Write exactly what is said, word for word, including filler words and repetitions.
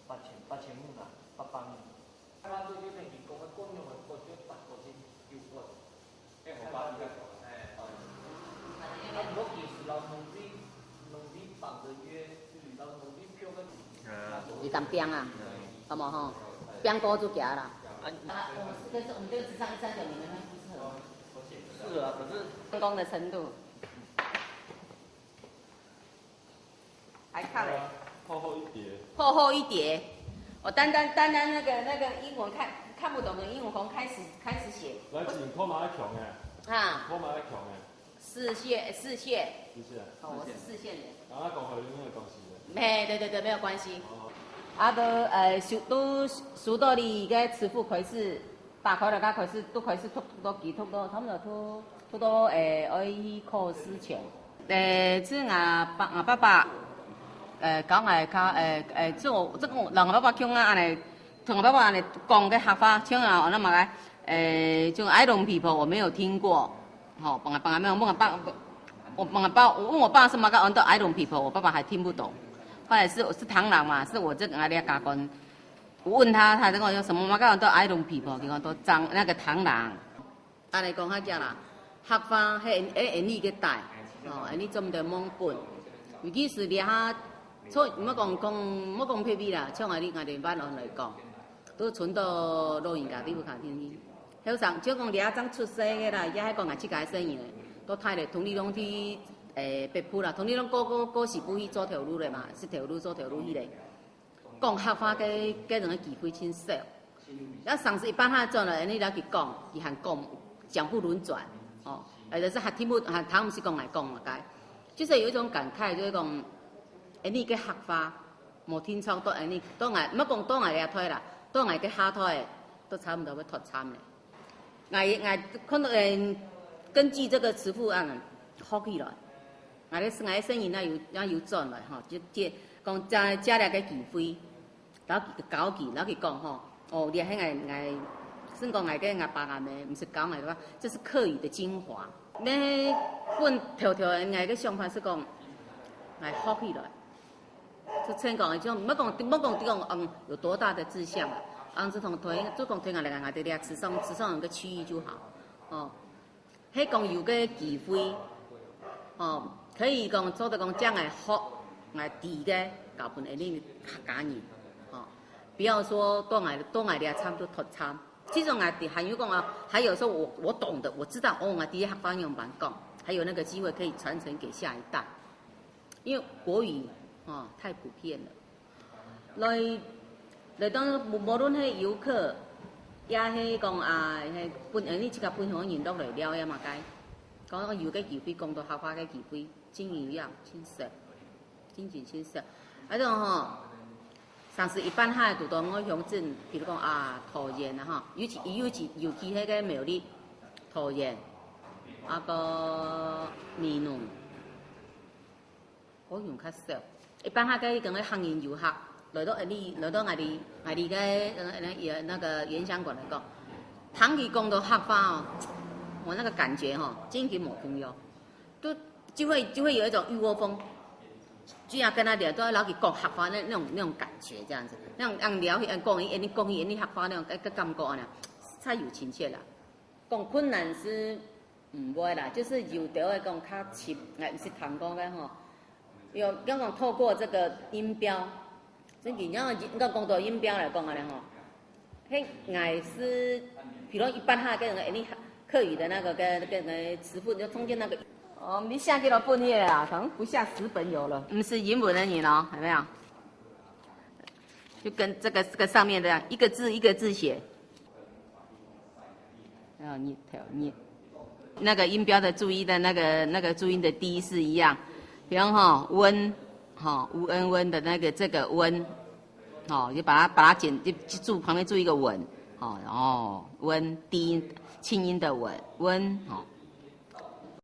八千，八千五啦，八百五。他对日本人讲，个共用个国家八国钱有关。哎，我八千。哎，啊，毋过其实老农民，农民绑个约，老农民票个。你敢拼啊？敢无吼？拼过就行啦。啊，我们这个是，我们这个智商一三九，你们那不适合吗？适合啊，可是成功的程度。 还看嘞。厚厚一叠。厚厚一叠。我单单单单那个那个英文看看不懂的英文，从开始开始写。来，请看嘛要强哎，哈，看嘛要强哎。四线四线。四线。哦，我是四线的。然后讲和英文有关系的。没，对对对，没有关系。哦。啊，都呃，收都收到你个支付开始，打开了，刚开始都开始读读到几读到，差不多读读到诶，爱去考试前。 誒，這𠊎爸，𠊎爸爸，誒，教𠊎較，誒，誒，這我，這個，同𠊎爸爸共下恁樣，同𠊎爸爸恁樣講个客話，像啊，恁樣嘛个，誒，就I don't people，我沒有聽過，吼，幫𠊎，幫𠊎，問𠊎爸，我幫𠊎爸，我問我爸是麼个安到I don't people，我爸爸還聽不懂。後來是，是螳螂嘛，是我這個𠊎這家官，我問他，他就跟我說什麼麼个安到I don't people，結果都長那個螳螂。 恁樣講較遽啦，客話係會，會你个帶，吼，會你做毋得忘本。尤其是這下，做，毋好講，講，毋好講別位啦，像𠊎兜，𠊎兜萬安來講，都傳到老人家位屋下聽去。後生，就講這下正出世个啦，也係講𠊎自家个細人仔，都大了，同你攏去，誒，北部啦，同你攏過，過，過西部去做頭路了嘛，食頭路，做頭路去咧。 講客話个，个人个機會真少。要上次一般下轉來，你來去講，佢還講，講不輪轉，哦，或者是還聽不，還聽毋識講來講麼个。就是有一種感慨，就是講，哎，你个客話無定著，到哎，你到𠊎，毋好講到𠊎這代啦，到𠊎个下代，都差不多會脫慘咧。 𠊎，𠊎看到，嗯，根據這個支付案學起來，𠊎个，𠊎个細人仔有，也有轉來吼，就，就講借，借這個機會，然後教佢，然後佢講吼，哦，這係𠊎，𠊎，算講𠊎个𠊎爸𠊎姆，毋係教𠊎个話，這是客語的精華。該本頭頭𠊎个想法係講，𠊎學起來。 就像講个，就莫講，莫講，講，嗯，有多大的志向啊，嗯，就同，同，就講同𠊎來講，𠊎兜這池上，池上有個區域就好，哦，係講有個機會，哦，可以講做得講將來學，𠊎知个，教分𠊎兜客家人，哦，不要說到𠊎，到𠊎這差不多脫慘。其實𠊎知，還有講啊，還有說我，我懂得，我知道，哦，𠊎知客話仰般講，還有那個機會可以傳承給下一代。 因為國語，哦，太普遍了。來，來當無，無論係遊客，也係講啊，係本，呃，你自家本鄉个人落來尞也嘛該，講有個機會，講到客話个機會，真有影，真少，真真真少。啊，這種吼，上次一般下堵到外鄉鎮，比如講啊，桃園啊，吼，尤其，尤其，尤其係个苗栗、桃園，啊個美濃， 好像較少。一般下个，講个客人遊客，來到𠊎俚，來到𠊎俚，𠊎俚个，呃，那個原鄉館來講，聽佢講到客話哦，我那個感覺吼，真經無共樣。就，就會，就會有一種一窩蜂，就要跟他聊，都要老去講客話那，那種，那種感覺這樣子。那種，那種聊，呃，講一，講一，講一客話那種，那個感覺呢，太有親切了。 講困難是毋會啦，就是有兜會講較深，𠊎毋識聽過个吼。有，剛剛透過這個音標，真緊要，應該講到音標來講啊咧吼。嘿，𠊎是，比如一般下个人，哎，你客語的那個跟，跟，跟詞彙，就中間那個，哦，你寫幾多本頁啊？好像不下十本有了。毋係英文个人哦，有沒有？就跟這個，這個上面這樣，一個字一個字寫。 啊，你，你，那個音標的注音的那個，那個注音的D是一樣。比方吼，溫，吼，烏恩溫的那個，這個溫，吼，就把它，把它剪，就，就注，旁邊注一個穩，吼，然後溫，低，清音的穩，溫，吼。